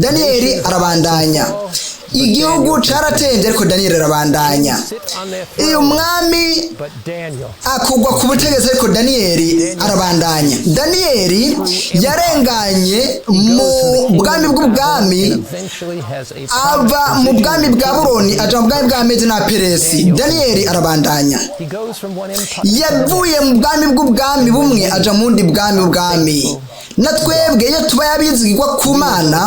Daniyeli arabandanya. Igihugu caratembye, ariko Daniyeli arabandanya. Iyo umwami akugwa ku butegetsi, ariko Daniyeli arabandanya. Daniyeli yarenganye mu bwami bw'ubwami, ava mu bwami bwa Buroni aja mu bwami bwa Medi na Peresi. Daniyeli arabandanya. Yavuye mu bwami bw'ubwami bumwe aja mu bundi bwami bw'ubwami. Na twebwe iyo tuba yabizigirwa ku Mana,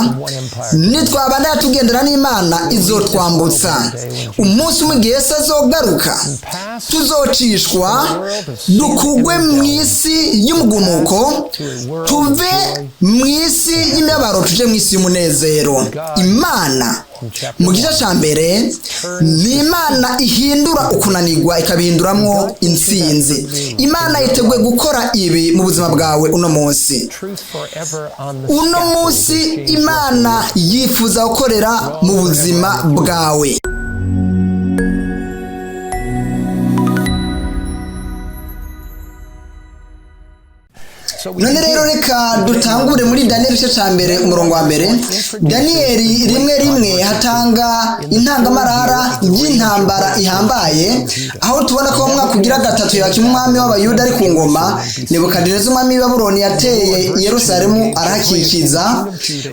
nitwabandanya tugendana n'Imana, izotwambutsa. Umunsi umwe igihe Yesu azogaruka, tuzocishwa dukugwe mu isi y'umugumuko, tuve mu isi y'imibabaro, tuje mu isi y'umunezero. Imana mu gice cya mbere ni Imana ihindura ukunanirwa ikabihinduramwo intsinzi. Imana yiteguye gukora ibi mu buzima bwawe uno munsi. Uno munsi Imana yifuza gukorera mu buzima bwawe. None rero reka dutangure muri Daniyeli igice cya mbere, umurongo wa mbere. Daniyeli 1:1 hatanga intangamarara y'intambara ihambaye, aho tubona ko mu mwaka ugira gatatu Yowakimu umwami w'Abayuda ari ku ngoma, Nebukadineza umwami w'i Babuloni yateye i Yerusalemu arahakikiza.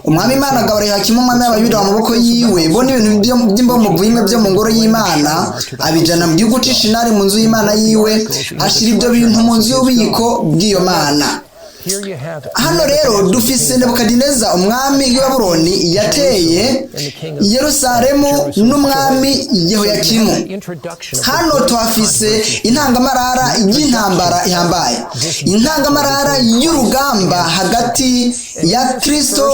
Umwami Imana agabura Yowakimu umwami w'Abayuda mu maboko yiwe, bo n'ibintu by'imbomu bimwe byo mu ngoro y'Imana, abijana mu gihugu c'Ishinari mu nzu y'Imana yiwe, ashira ibyo bintu mu nzu y'ububiko bw'iyo Mana. Hano rero dufise Nebukadineza umwami w'i Babuloni yateye Yerusalemu n'umwami Yehoyakimu. Hano tuhafise intangamarara y'intambara ihambaye, intangamarara y'urugamba hagati ya Kristo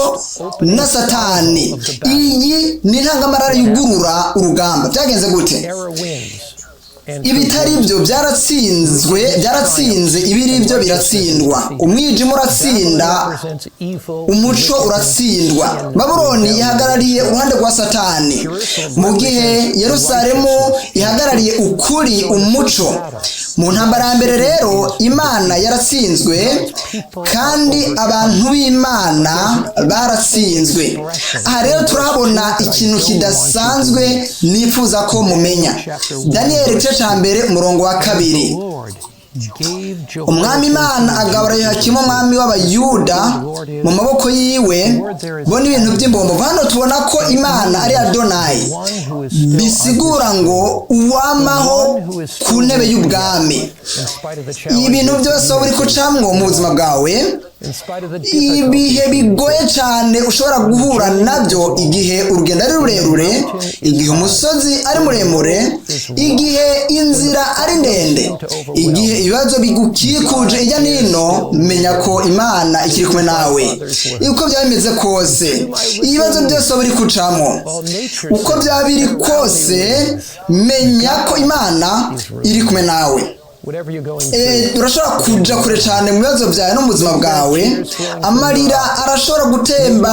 na Satani. Iyi ni intangamarara yugurura urugamba. Byagenze gute? Ibitari byo byaratsinzwe, byaratsinze, ibiri byo biratsindwa. Umwijima uratsinda, umuco uratsindwa. Babuloni ihagarariye uruhande rwa Satani, mu gihe Yerusalemu ihagarariye ukuri, umuco. Mu ntambara ya mbere rero Imana yaratsinzwe, kandi abantu b'Imana baratsinzwe. Aha rero turahabona ikintu kidasanzwe nifuza ko mumenya. Daniyeli igice cya mbere, umurongo wa 2. Umwami Imana agabura Yohakimu umwami w'Abayuda mu maboko yiwe, bo n'ibintu by'imbombo. Hano tubona ko Imana ari Adonayi, bisigura ngo uwamaho ku ntebe y'ubwami. Ibintu byose waba uri gucamwo mu buzima bwawe, ibihe bigoye cyane ushobora guhura nabyo, igihe urugendo ari rurerure, igihe umusozi ari muremure, igihe inzira ari ndende, igihe ibibazo bigukikuje ijya nino, menya ko Imana ikiri kumwe nawe. Uko byaba bimeze kose, ibibazo byose waba uri gucamo, uko byaba biri kose, menya ko Imana iri kumwe nawe. Urashobora kuja kure cyane mu bibazo byawe no mu buzima bwawe. Amarira arashobora gutemba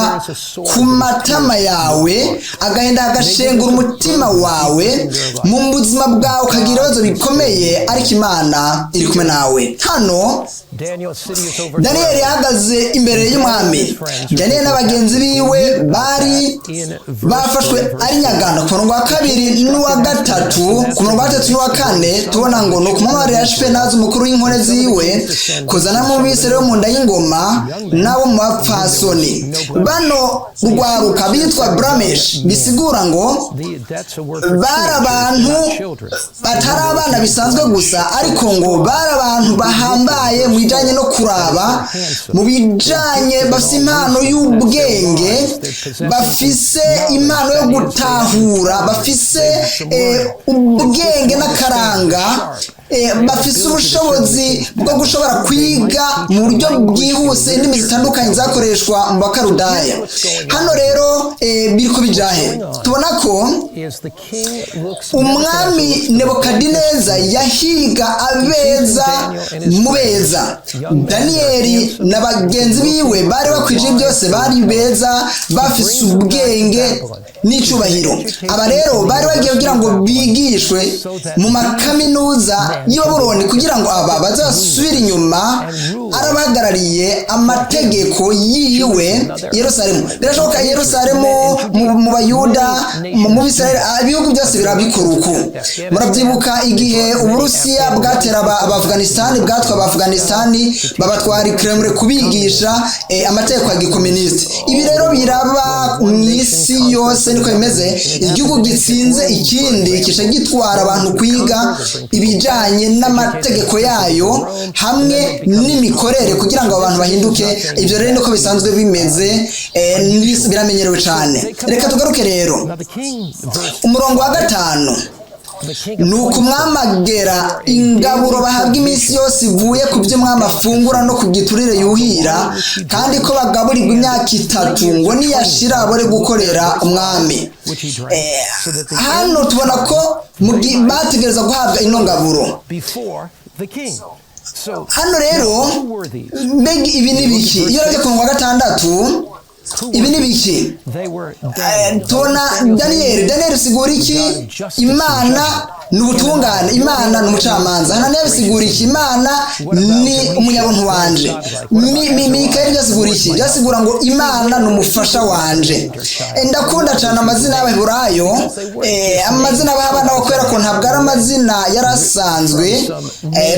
ku matama yawe, agahinda agashengura umutima wawe, mu buzima bwawe ukagira ibibazo bikomeye, ariko Imana iri kumwe nawe. Hano Daniyeli yahagaze imbere y'umwami. Daniyeli n'abagenzi biwe bari bafashwe ari nyagano. Ku murongo wa 2 n'uwa 3, ku murongo wa 3 n'uwa 4, tubona ngo ni ukumumarira Ashipenazi umukuru w'inkone ziwe kuzana mu bisere bo mu nda y'ingoma n'abo mu bapfasoni. Bano rwaruka bitwa Bramesh, bisigura ngo bari abantu batari abana bisanzwe gusa, ariko ngo bari abantu bahambaye mu bijanye no kuraba, mu bijanye bafise impano y'ubwenge, bafise impano yo gutahura, bafise ubwenge n'akaranga, bafise ubushobozi bwo gushobora kwiga mu buryo bwihuse indimi zitandukanye zakoreshwa mu Bakarudaya. Hano rero biriko bijahe? Tubona ko umwami Nebukadineza yahiga abeza mu beza. Daniyeli na bagenzi biwe bari bakwije byose, bari beza, bafise ubwenge n'icubahiro. Aba rero bari bagiye kugira ngo bigishwe mu makaminuza y'i Babuloni kugira ngo aba baze basubire inyuma arabahagarariye amategeko yiwe i Yerusalemu. Birashoboka i Yerusalemu, mu Bayuda, mu Bisirayeli, ibihugu byose birabikora uku. Murabyibuka igihe Uburusiya bwatera Abaafganisitani, bwatwa Abaafganisitani babatwara Kremlin kubigisha amategeko ya gikominisite. Ibi rero biraba mu isi yose, niko bimeze. Igihugu gitsinze ikindi kisha gitwara abantu kwiga ibijyanye n'amategeko yayo hamwe n'imikorere kugira ngo abantu bahinduke. Ibyo rero niko bisanzwe bimeze, biramenyerewe cyane. Reka tugaruke rero Now the king, verse umurongo wa 5. the king Ni ukumwamagera ingaburo bahabwa iminsi yose ivuye ku byo umwami afungura no ku giturire yuhira, kandi ko bagaburirwa imyaka 3, ngo niyashira abore gukorera umwami. which he drank, so that the Hano tubona ko bategereza guhabwa ino ngaburo before the king. So hano rero. who were these? Mbega ibi ni biki? Iyo urebye ku murongo wa 6, ibi ni biki? They were Daniel. Tubona Daniyeli. Daniyeli bisigura iki? Imana ni ubutungane, Imana ni umucamanza. Hananiya bisigura iki? Imana ni umunyabuntu wanje. Mikayeli byasigura iki? Byasigura ngo Imana ni umufasha wanje. Ndakunda cyane amazina y'Abaheburayo, amazina baha abana bo, kubera ko ntabwo ari amazina yari asanzwe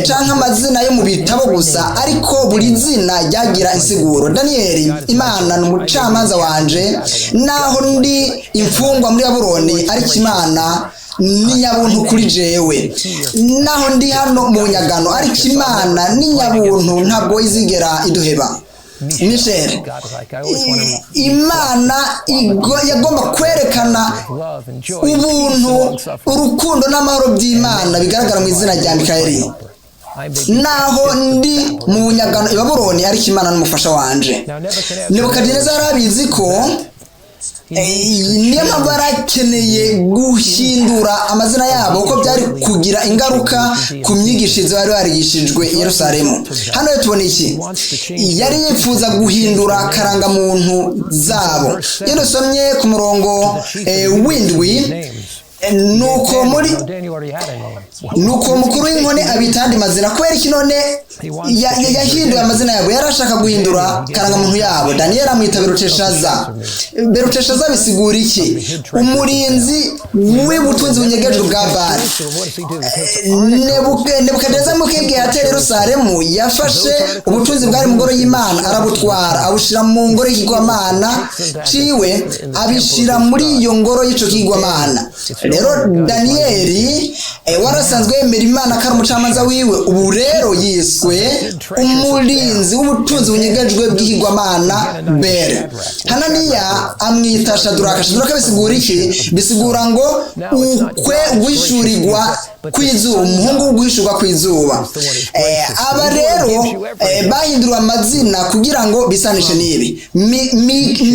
canke amazina yo mu bitabo gusa, ariko buri zina ryagira insiguro. Daniyeli, Imana ni umucamanza wanje. Naho ndi imfungwa muri Babuloni, ariko Imana ni nyabuntu kuri jewe. Naho ndi hano mu nyagano, ariko Imana ni nyabuntu, ntabwo izigera iduheba. Michel, Godlike. I always want to Imana yagomba kwerekana love and joy and peace and ubuntu, long suffering. urukundo n'amahoro by'Imana bigaragara mu izina rya Mikayeli. I may be Naho ndi mu bunyagano i Babuloni, ariko Imana n'umufasha wanje. Now Nebuchadnezzar Nebukadineza yari abizi ko niyo mpamvu yari akeneye guhindura amazina yabo, ko byari kugira ingaruka ku myigishirize bari barigishijwe i Yerusalemu. Hano rero tubona iki? Yari yifuza guhindura karangamuntu zabo. Iyo dusomye ku murongo w'7, nuko muri Daniel already had a name. nuko mukuru w'inkone abita andi mazina. Kubera iki none yahinduye amazina yabo? Yari ashaka guhindura karangamuntu yabo. Daniyeli amwita Beruteshaza. Beruteshaza bisigura iki? Umurinzi w'ubutunzi bunyegejwe bwa Bari. So what does he do? He takes Nebukadineza mu igihe yatera Yerusalemu yafashe ubutunzi bwari mu ngoro y'Imana arabutwara, abushyira mu ngoro y'ikigwamana ciwe, abishyira muri iyo ngoro y'ico kigwamana. Rero Daniyeli, warasanzwe yemera Imana ko ari umucamanza wiwe, ubu rero yiswe umurinzi w'ubutunzi bunyegejwe bw'ikigwamana Bere. Hananiya amwita Shaduraka. Shaduraka bisigura iki? Bisigura ngo ukwe guhishurirwa kw'izuba, umuhungu wo guhishurwa kw'izuba. Aba rero bahinduriwe amazina kugira ngo bisanishe n'ibi.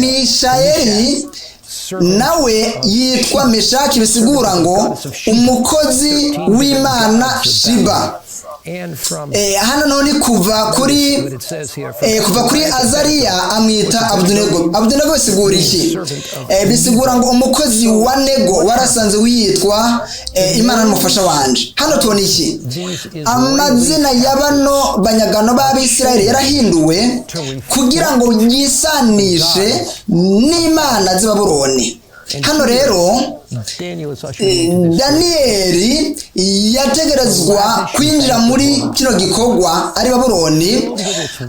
Mishayeli nawe yitwa Meshaki, bisigura ngo umukozi w'Imana Shiba. And from Hano none kuva kuri what it says here from kuva kuri Azariya amwita Abudunego. Abudunego bisigura iki? Bisigura ngo umukozi wa Nego, warasanze wiyitwa Imana n'umufasha wanje. Hano tubona iki? Amazina ya bano banyagano b'Abisirayeli yarahinduwe kugira ngo yisanishe n'imana z'i Babuloni. Hano rero Daniel is ushered into this. Daniyeli yategerezwa kwinjira muri kino gikorwa ari Babuloni.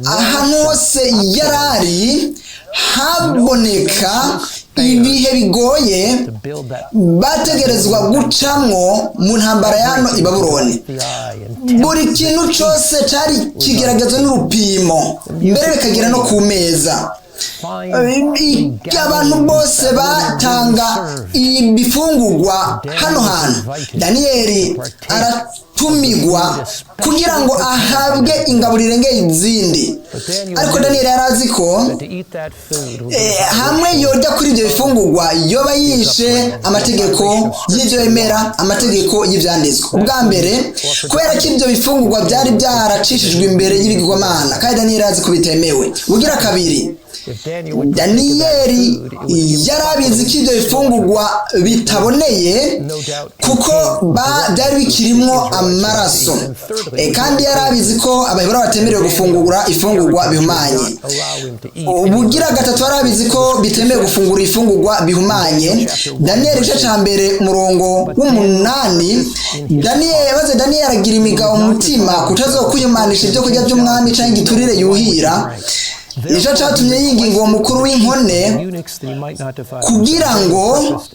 Ahantu hose yari ari haboneka ibihe bigoye To build that bategerezwa gucamwo mu ntambara yano i Babuloni. the eye and Buri kintu cyose cyari kigeragezo n'urupimo, mbere bikagera no ku meza. find Abantu bose batanga ibifungurwa hano hantu. Daniyeli aratumigwa kugira ngo ahabwe ingabo rirengeye izindi, ariko Daniyeli yari azi ko to eat that food would be hamwe yorya kuri ibyo bifungurwa yoba yishe amategeko y'ibyo yemera, amategeko y'ibyanditswe. Ubwa mbere, kubera ko ibyo bifungurwa byari byaracishijwe imbere y'ibigirwamana, kandi Daniyeli azi ko bitemewe. Ubugira kabiri Daniyeli yari abizi ko ibyo bifungurwa bitaboneye, kuko byari bikirimwo amaraso. Kandi yari abizi ko Abaheburayo batemerewe gufungura ifungurwa bihumanye. Ubugira gatatu, yari abizi ko bitemewe gufungura ifungurwa bihumanye. Daniyeli igice cya 1 umurongo w'8. Daniyeli, maze Daniyeli aragira imigabo mu mutima kutazokwihumanisha ibyo kurya by'umwami cyangwa igiturire yuhira. Nicyo cyatumye yinginga uwo mukuru w'inkone kugira ngo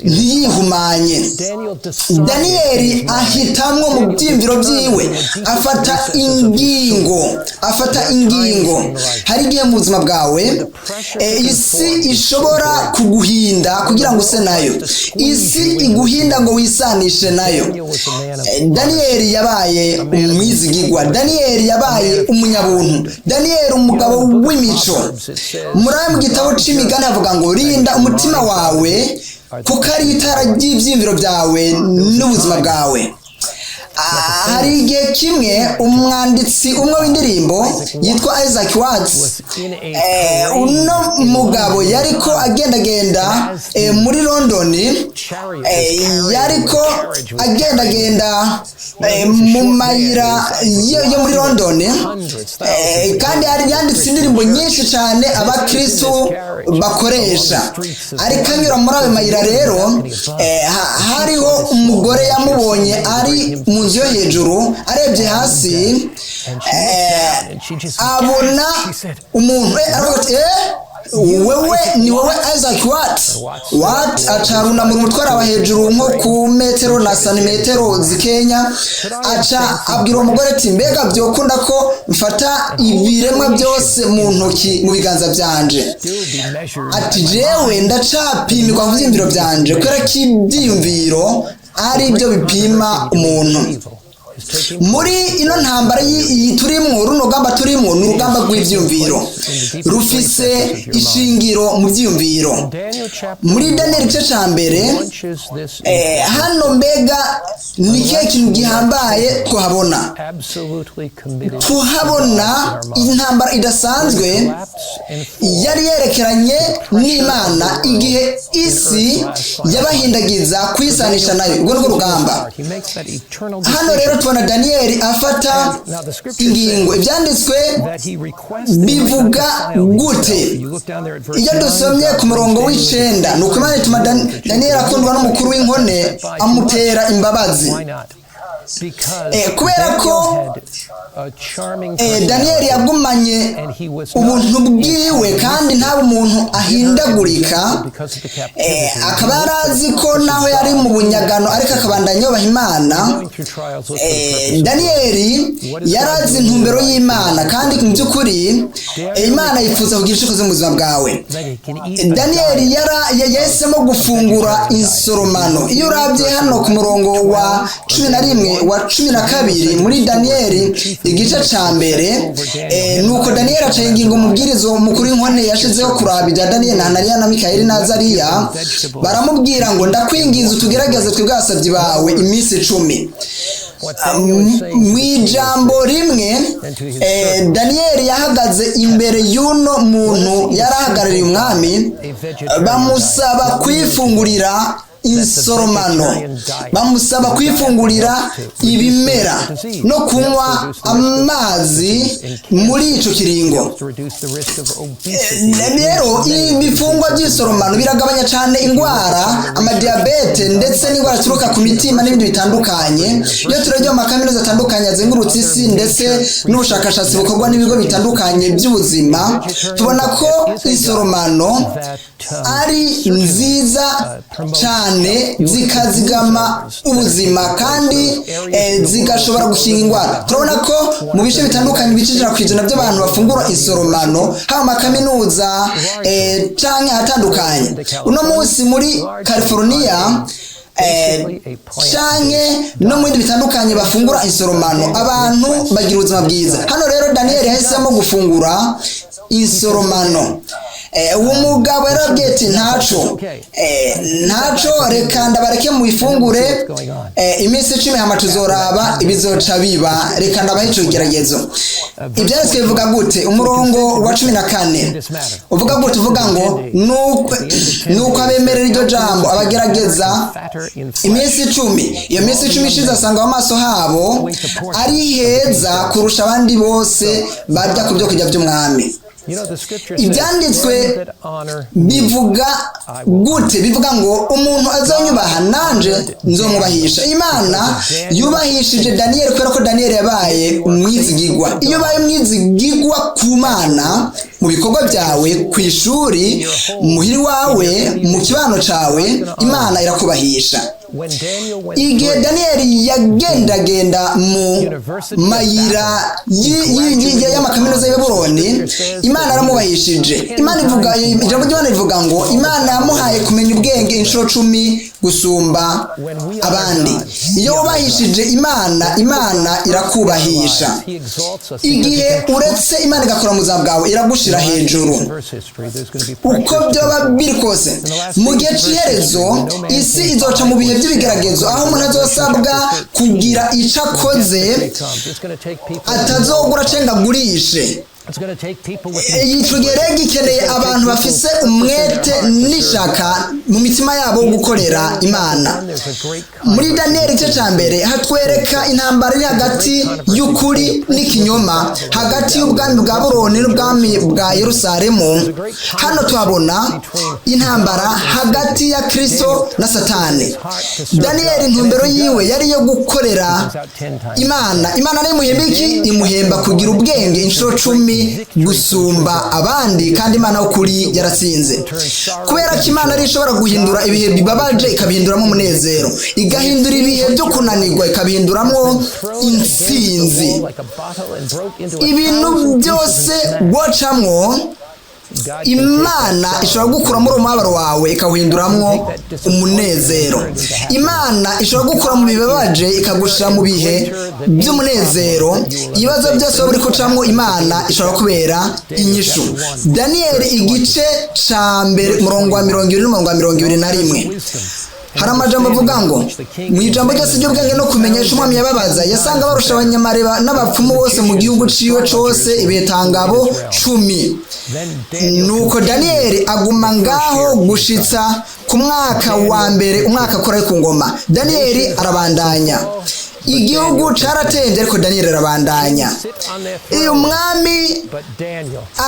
ntiyihumanye. Daniyeli ahitamwo mu byiyumviro byiwe, afata ingingo, afata ingingo. Hari igihe mu buzima bwawe isi ishobora kuguhinda kugira ngo use nayo, isi iguhinda ngo wisanishe nayo. Daniyeli yabaye umwizigigwa, Daniyeli yabaye umunyabuntu, Daniyeli umugabo w'imico. Muri mu gitabo c'Imigani havuga ngo: "Rinda umutima wawe, kuko ari itara ry'ibyiyumviro byawe n'ubuzima bwawe." Hari igihe kimwe umwanditsi umwe w'indirimbo yitwa Isaac Watts, uno mugabo yariko agendagenda muri London, yariko agendagenda mu mayira yo muri London, kandi yari yanditse indirimbo nyinshi cyane abakristu bakoresha. Ariko anyura muri ayo mayira rero, hariho umugore yamubonye ari mu nzu yo hejuru, arebye hasi abona umuntu, aravuga ati: "Wewe ni wowe Isaac Watts?" Watt aca arunamura umutwe, araba hejuru nko ku metero na santimetero zikenya, aca abwira uwo mugore ati: "Mbega byokunda ko mfata ibiremwa byose mu ntoki, mu biganza byanje?" Ati: "Jewe ndacapimirwa mu byiyumviro byanje, kubera ko ibyiyumviro ari byo bipima umuntu." Muri ino ntambara iyi turimwo, runo rugamba turimwo ni urugamba rw'ibyiyumviro, rufise ishingiro mu byiyumviro. Muri Daniel igice cya 1, hano mbega ni ikihe kintu gihambaye tuhabona? Tuhabona intambara idasanzwe yari yerekeranye n'Imana igihe isi yabahindagiza kwisanisha nayo. Urwo ni rwo rugamba. Hano rero tubona Daniyeli afata ingingo. Ibyanditswe bivuga gute? Iyo dusomye ku murongo w'9, ni uko Imana ituma Daniyeli akundwa n'umukuru w'inkone, amutera imbabazi. Kubera ko Daniyeli yagumanye ubuntu bwiwe kandi ntabe umuntu ahindagurika, akaba yari azi ko naho yari mu bunyagano ariko akabandanya yubaha Imana. Daniyeli yari azi intumbero y'Imana, kandi mu by'ukuri Imana yifuza kugira icyo ikoze mu buzima bwawe. Daniyeli yahisemo gufungura insoromano. Iyo urabye hano ku murongo wa 11, wa 12 muri Daniyeli igice ca 1, nuko Daniyeli aca ingingo umubwirizo mukuru w'inkone yashizeho kuraba ibya Daniyeli na Hananiya na Mikayeli na Azariya. Baramubwira ngo: "Ndakwinginze, utugerageze twebwe abasabyi bawe iminsi 10." Mu ijambo rimwe, Daniyeli yahagaze imbere y'uno muntu yari ahagarariye umwami, bamusaba kwifungurira insoromano, bamusaba kwifungurira ibimera no kunywa amazi muri ico kiringo. Rero ibifungwa by'isoromano biragabanya cyane indwara, amadiyabete, ndetse n'indwara zituruka ku mitima n'ibindi bitandukanye. Iyo turebye mu makaminuza atandukanye azengurutse isi, ndetse n'ubushakashatsi bukorwa n'ibigo bitandukanye by'ubuzima, tubona ko isoromano ari nziza cyane, zikazigama ubuzima kandi zigashobora gukinga indwara. Turabona ko mu bice bitandukanye, ibice 100% by'abantu bafungura isoromano, haba amakaminuza canke ahatandukanye. Uno munsi muri California canke no mu bindi bitandukanye bafungura insoromano, abantu bagira ubuzima bwiza. Hano rero Daniel yahisemo gufungura insoromano. Uwo mugabo yarababwiye ati ntaco, ntaco, reka ndabareke muyifungure iminsi 10, hama tuzoraba ibizoca biba. Reka ndabahe ico kigeragezo. Ibyanditswe bivuga gute? Umurongo wa 14 uvuga gute? Uvuga ngo nuko abemerera iryo jambo, abagerageza iminsi 10. Iyo minsi 10 ishize, asanga mu maso habo ari heza kurusha abandi bose barya ku byo kurya by'umwami. Ibyanditswe bivuga gute? Bivuga ngo umuntu azonyubaha, nanje nzomwubahisha. Imana yubahishije Daniyeli kubera ko Daniyeli yabaye umwizigigwa. Iyo ubaye umwizigigwa ku Mana mu bikorwa byawe, ku ishuri, muhiri wawe, mu kibano cawe, Imana irakubahisha. Igihe Daniyeli yagendagenda mu mayira y'amakaminuza y'i Babuloni, Imana yaramubahishije. Imana ivuga, ijambo ry'Imana rivuga ngo Imana yamuhaye kumenya ubwenge inshuro 10 gusumba abandi. Iyo wubahishije Imana, Imana irakubahisha. Igihe uretse Imana igakora mu buzima bwawe, iragushira hejuru. Uko byoba biri kose, mu gihe cy'iherezo isi izoca mu bihe by'ibigeragezo, aho umuntu azosabwa kugira icyo akoze, atazogura cenga agurishe. Ico gihe rero gikeneye abantu bafise umwete n'ishaka mu mitima yabo wo gukorera Imana. Muri Daniyeli igice ca mbere hatwereka intambara iri hagati y'ukuri n'ikinyoma, hagati y'ubwami bwa Buroni n'ubwami bwa Yerusalemu. Hano tuhabona intambara hagati ya Kristo na Satani. Daniyeli intumbero yiwe yari iyo gukorera Imana. Imana nayo imuhemba iki? Imuhemba kugira ubwenge inshuro 10 gusumba abandi. Kandi Imana ukuri yaratsinze, kubera ko Imana ari ishobora guhindura ibihe bibabaje ikabihinduramo umunezero, igahindura ibihe byo kunanirwa ikabihinduramo intsinzi. Ibintu byose wocamwo, Imana ishobora gukura muri uwo mubabaro wawe ikawuhinduramwo umunezero. Imana ishobora gukura mu bibabaje ikagushira mu bihe by'umunezero. Ibibazo byose waba uri gucamwo, Imana ishobora kubera inyishu. Daniyeli igice ca mbere, umurongo wa 20 n'umurongo wa 21, hari amajambo avuga ngo mu ijambo ryose ry'ubwenge no kumenyesha umwami yababaza, yasanga barusha abanyamareba n'abapfumu bose mu gihugu ciwe cose ibetangabo 10. Nuko Daniyeli aguma ngaho gushitsa ku mwaka wa mbere, umwaka akora ku ngoma. Daniyeli arabandanya. Igihugu caratemvye, ariko Daniyeli arabandanya. Iyo umwami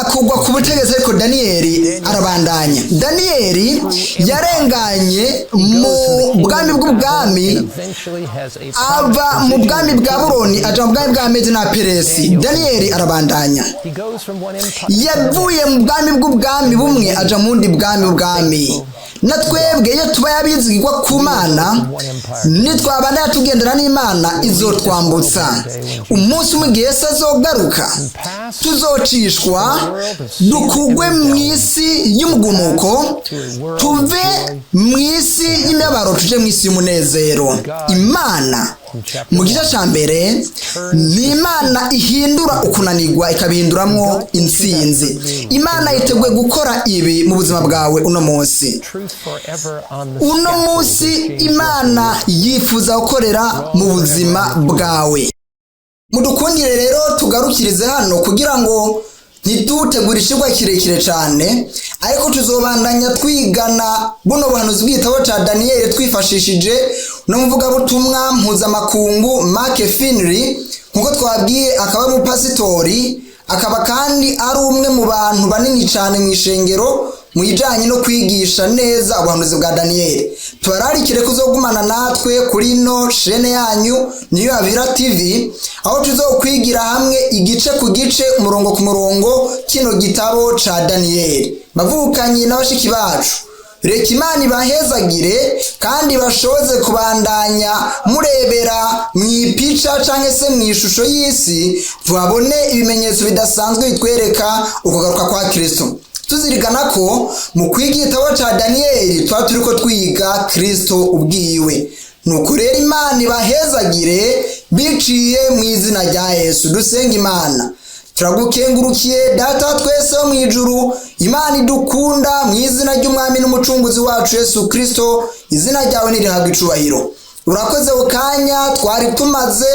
akugwa ku butegetsi, ariko Daniyeli arabandanya. Daniyeli yarenganye mu bwami bw'ubwami, ava mu bwami bwa Buroni aja mu bwami bwa Medi na Peresi. Daniyeli arabandanya. Yavuye mu bwami bw'ubwami bumwe aja mu bundi bwami bw'ubwami. Na twebwe iyo tuba yabizigirwa ku Mana, nitwabandanya tugendana n'Imana, izotwambutsa. Umunsi umwe igihe Yesu azogaruka, tuzocishwa dukugwe mu isi y'umugumuko, tuve mu isi y'imibabaro, tuje mu isi y'umunezero. Imana mu gice cya mbere ni Imana ihindura ukunanirwa ikabihinduramwo intsinzi. Imana yiteguye gukora ibi mu buzima bwawe uno munsi. Uno munsi Imana yifuza gukorera mu buzima bwawe. Mudukundire rero tugarukirize hano kugira ngo ntidutegure ikigwa kirekire cyane, ariko tuzobandanya twigana buno buhanuzi bw'igitabo cya Daniyeli twifashishije n'umuvugabutumwa mpuzamakungu Mark Finley. Nk'uko twabwiye, akaba ari umupasitori, akaba kandi ari umwe mu bantu banini cyane mu ishengero mu bijyanye no kwigisha neza ubuhanuzi bwa Daniyeli. Tubararikire kuzogumana natwe kuri ino shene yanyu Niyo Avira TV, aho tuzokwigira hamwe igice ku gice, umurongo ku murongo, kino gitabo ca Daniyeli. Bavukanyi n'abashiki bacu, reka Imana ibahezagire kandi bashoboze kubandanya murebera mu ipica cyangwa se mu ishusho y'isi, tuhabone ibimenyetso bidasanzwe bitwereka ukugaruka kwa Kristo, tuzirikana ko mu kwiga igitabo cya Daniyeli tuba turi ko twiga Kristo ubwiwe. Nuko rero Imana ibahezagire biciye mu izina rya Yesu. Dusenga Imana. Turagukengurukiye, Data wa twese wo mu ijuru, Imana idukunda, mu izina ry'Umwami n'Umucunguzi wacu Yesu Kirisito. Izina ryawe ntirihabwe icubahiro. Urakoze ku kanya twari tumaze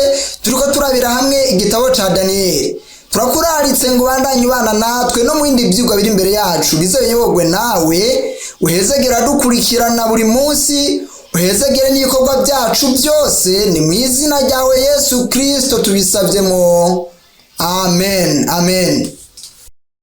turiko turabira hamwe igitabo ca Daniyeli. Turakuraritse ngo ubandanye ubana natwe no mu bindi byigwa biri imbere yacu, bizoyoborwe nawe. Uhezegera dukurikirana buri munsi, uhezegere n'ibikorwa byacu byose. Ni mu izina ryawe Yesu Kirisito tubisabyemo, amen, amen.